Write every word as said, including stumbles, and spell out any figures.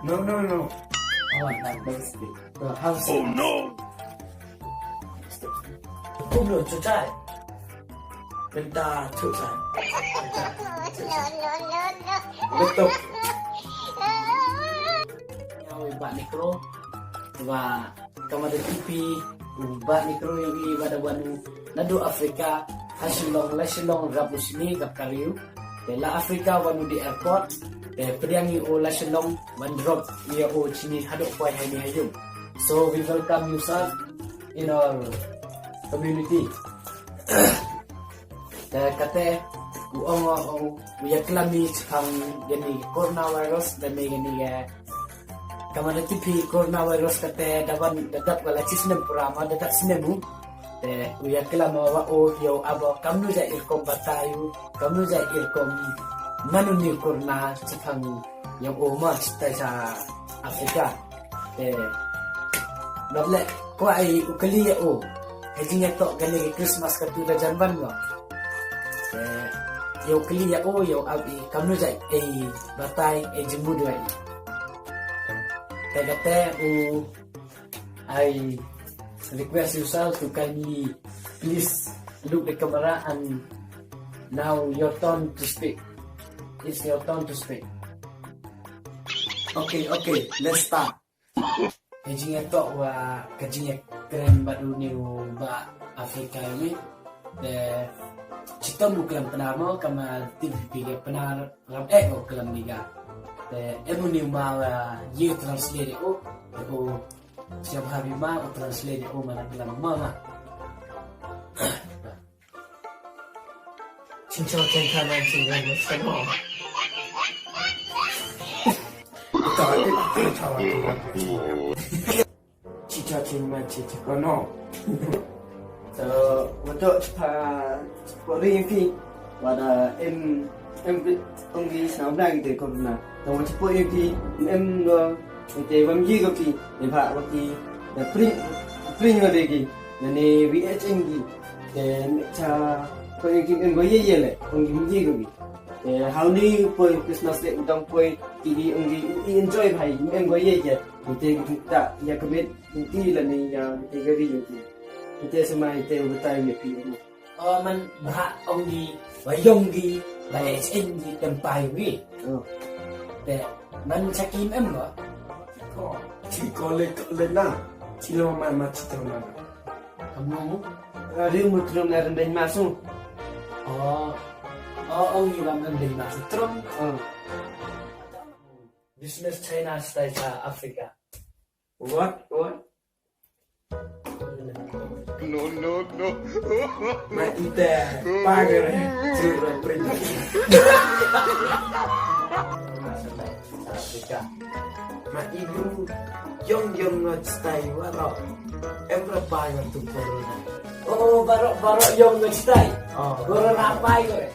No, no, no. Oh, no. Oh, no. Kumno chutai. Benta chutai. Betul. Yawi ba nikro. Ba kamada tipi. Ba nikro yawi ba da wanu. Nadu Afrika. Hasilong, lasilong, rabu sini, gap kariu. Te la Afrika wan u di airport. Te pdiang i u la Shillong wan drop i u chini hadok poi hai ni hayum. So we welcome you sir in our community. Te kate u ong u ong u ya klami chipang gani coronavirus dan ni gani ya. Kamada tipi coronavirus kate dawan dadap gala chisnem pura ma dadap snemu. Te u ya klam wa o yo abo kamnu ja irkom batayu kamnu ja irkom manu ni kurna chithang yang o ma chitai sa Afrika. Te nable ko ai u kali ya o. Hajing ya tok gani Christmas ka tu da janban lo. Te yo kali ya o yo ab i kamnu ja ai batai ai jingmu dua i. Te kate u I request you sir to kindly please look the camera and now your turn to speak. It's your turn to speak. Okay, okay, let's start. Ka jingïatok wa ka jingïakren bad une u ba Afrika ini. Te chitom u klam Pnar mo kama tip phi ka Pnar ram eh u klam ni ga. Te em une u ma wa ye translate u. Te u siap habi ma u translate u mana klam ma ma. Chin chao chen kha man chin ran mo sa mo. Uta, eh, eh, chao. Chicha ching ma chicha kono. So, wato chipa pori pi wada em em ongi snaw blang te korna. To wato pori pi em lo te wam ji ko pi ne ba wati da pring pring wade gi ne V H N gi te cha pori pi em go ye ye le ongi ji ko pi. Te hau ni poi Christmas te udang poi ki gi ongi enjoy bhai em go ye ye. Ite kita ya kebet iti la ni ya ite gari iti. Ite semai ite utai ya pi. Oh man bha ong di bayong di ba H N di tempai wi. Oh. Te man sakim em ba. Ko ti ko le le na. Ti lo ma ma ti to na. Kamu. Ri mu trum na rendeng masu. Oh. Oh ong di bang rendeng masu trum. Oh. Business China style sa Africa. What? What? No, no, no. Ma ite pagare jura prince. Africa. Ma ibu yong yong no style waro. Emra pagar tu corona. Oh, baro baro yong no style. Oh. Corona pagar.